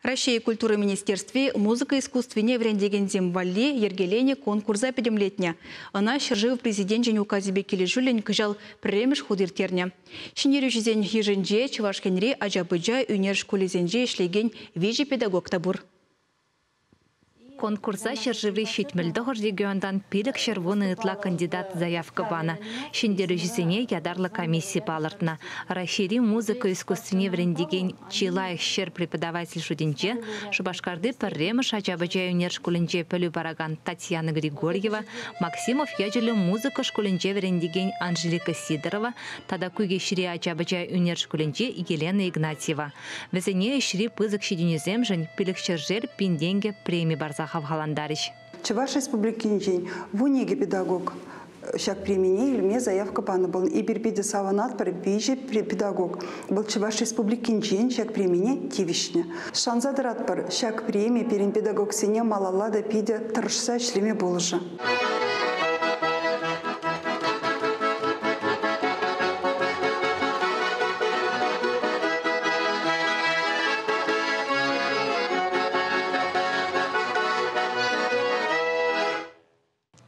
Раҫҫей культура министерстви музыка искусствине вӗрентекенсем валли йӗркеленӗ конкурса пӗтӗмлетнӗ. Ӑна ҫӗршыв Президенчӗн указӗпе килӗшӳллӗн кӑҫал пӗрремӗш хут ирттернӗ. Ҫӗнтерӳҫӗсен йышӗнче Чӑваш Енри ача-пӑча ӳнер шкулӗсенче ӗҫлекен 3 педагог та пур. Конкурса ҫӗршыври 79 регионтан 510 ытла кандидат заявка панӑ. Ҫӗнтерӳҫӗсене ятарлӑ комисси палӑртнӑ. Раҫҫейри музыка искусствине вӗрентекен чи лайӑх 100 преподаватель шутӗнче Шупашкарти пӗрремӗш ача-пӑча ӳнер шкулӗнче пӗлӳ паракан Татьяна Григорьева, Максимов ячӗллӗ музыка шкулӗнче вӗрентекен Анжелика Сидорова тата Кӳкеҫри ача-пӑча ӳнер шкулӗнче Елена Игнатьева. Вӗсене ӗҫри пысӑк ҫитӗнӳсемшӗн 500 пин тенкӗ преми парса хавхалантарӗҫ. Чӑваш Республикинчен 12 педагог ҫак премине илме заявка панӑ пулнӑ. Эпир питӗ савӑнатпӑр, 3 педагог вӑл Чӑваш Республикинчен ҫак премине тивӗҫнӗ. Шанса тӑратпӑр, ҫак преми пирӗн педагогсене малалла та питӗ тӑрӑшса ӗҫлеме пулӑшӗ.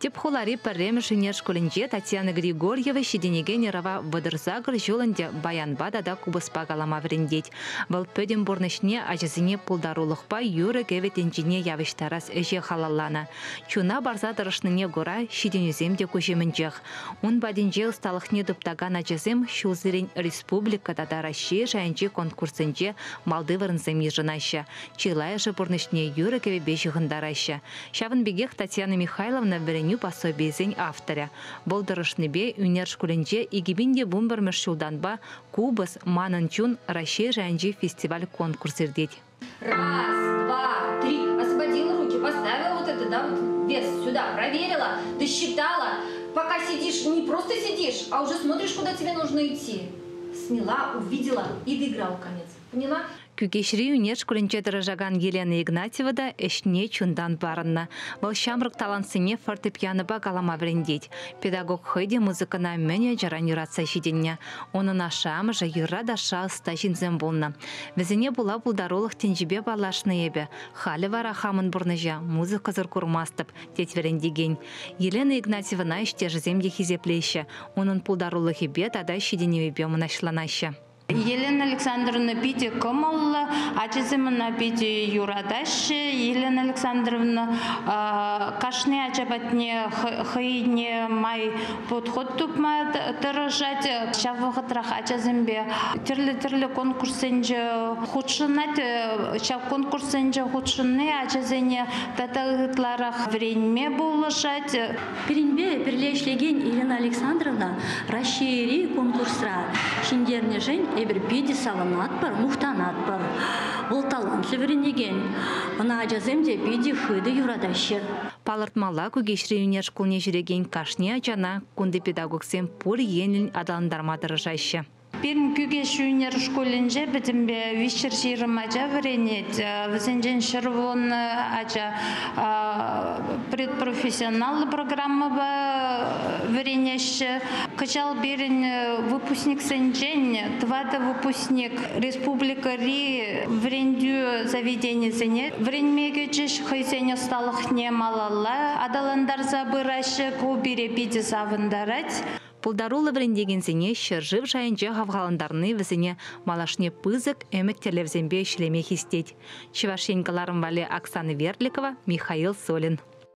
Тӗп хулари пӗрремӗш ӳнер шкулӗнче Татьяна Григорьева ҫитӗнекен ӑрӑва вӑтӑрсакӑр ҫул ӗнтӗ баянпа тата купӑспа калама вӗрентет. Вӑл пӗтӗм пурнӑҫне ачасене пултарулӑхпа юрӑ-кӗвӗ тӗнчине явӑҫтарас ӗҫе халалланӑ. Чуна парса тӑрӑшнине кура ҫитӗнӳсем те куҫ умӗнчех. Ун патӗнче ӑсталӑхне туптакан ачасем ҫулсерен республика тата Раҫҫей шайӗнчи конкурссенче малти вырӑнсем йышӑнаҫҫӗ. Чылайӑшӗ пурнӑҫне юрӑ-кӗвӗпе ҫыхӑнтараҫҫӗ. Ҫавӑн пекех Татьяна Михайловна вӗренӳ пособийӗсен авторӗ. Вӑл тӑрӑшнипе ӳнер шкулӗнче 2011 ҫултанпа «Купӑс. Манӑн чун» Раҫҫей шайӗнчи фестиваль-конкурс иртет. Раз, два, три. Освободила руки, поставила вот это, да, вот вес сюда, проверила, досчитала. Пока сидишь, не просто сидишь, а уже смотришь, куда тебе нужно идти. Сняла, увидела и доиграла конец. Поняла? Кӳкеҫри ӳнер шкулӗнче тӑрӑшакан Елена Игнатьева та ӗҫне чунтан парӑннӑ. Вӑл ҫамрӑк талантсене фортепианопа калама вӗрентет. Педагог хӑй те музыкӑна мӗн ачаран юратса ҫитӗннӗ. Унӑн ашшӗ-амӑшӗ юрра ташша ӑста ҫынсем пулнӑ. Вӗсене пула пултарулӑх тӗнчипе паллашнӑ эпӗ. Халӗ вара хамӑн пурнӑҫа музыкӑсӑр курмастӑп, тет вӗрентекен. Елена Игнатьевӑна ӗҫтешӗсем те хисеплеҫҫӗ. Унӑн пултарулӑхӗпе тата ҫитӗнӗвӗпе мӑнаҫланаҫҫӗ. Елена Александровна питӗ кӑмӑллӑ, ачасем ӑна питӗ юратаҫҫӗ. Елена Александровна кашни ача патне хӑйне май подход тупма тӑрӑшать. Ҫав вӑхӑтрах ачасемпе тӗрлӗ-тӗрлӗ конкурссенче хутшӑнать. Ҫав конкурссенче хутшӑнни ачасене тата ытларах вӗренме пулӑшать. Пирӗнпе пӗрле ӗҫлекен Елена Александровна Раҫҫейри конкурсра ҫӗнтернӗшӗн эпир питӗ савӑнатпӑр, мухтанатпӑр. Вӑл талантлӑ вӗренекен. Ӑна ачасем те питӗ хытӑ юратаҫҫӗ. Палӑртмалла, Кӳкеҫри ӳнер шкулне ҫӳрекен кашни ачана кунти педагогсем пур енлӗн аталантарма тӑрӑшаҫҫӗ. Пирӗн Кӳкеҫ ӳнер шкулӗнче пӗтӗмпе 320 ача вӗренет. Вӗсенчен 110 ача предпрофессионаллӑ программӑпа вӗренеҫҫӗ. Кӑҫал пирӗн выпускниксенчен 4 выпускник республикӑри вӗрентӳ заведенийӗсене вӗренме кӗчӗҫ, хӑйсен ӑсталӑхне малалла аталантарса пыраҫҫӗ. Ку пире питӗ савӑнтарать. Пултаруллӑ вӗрентекенсене ҫӗршыв шайӗнче хавхалантарни вӗсене малашне пысӑк ӗмӗт тӗллевсемпе ӗҫлеме хистет. Чӑваш Ен кӑларӑм валли Оксана Верликова, Михаил Солин.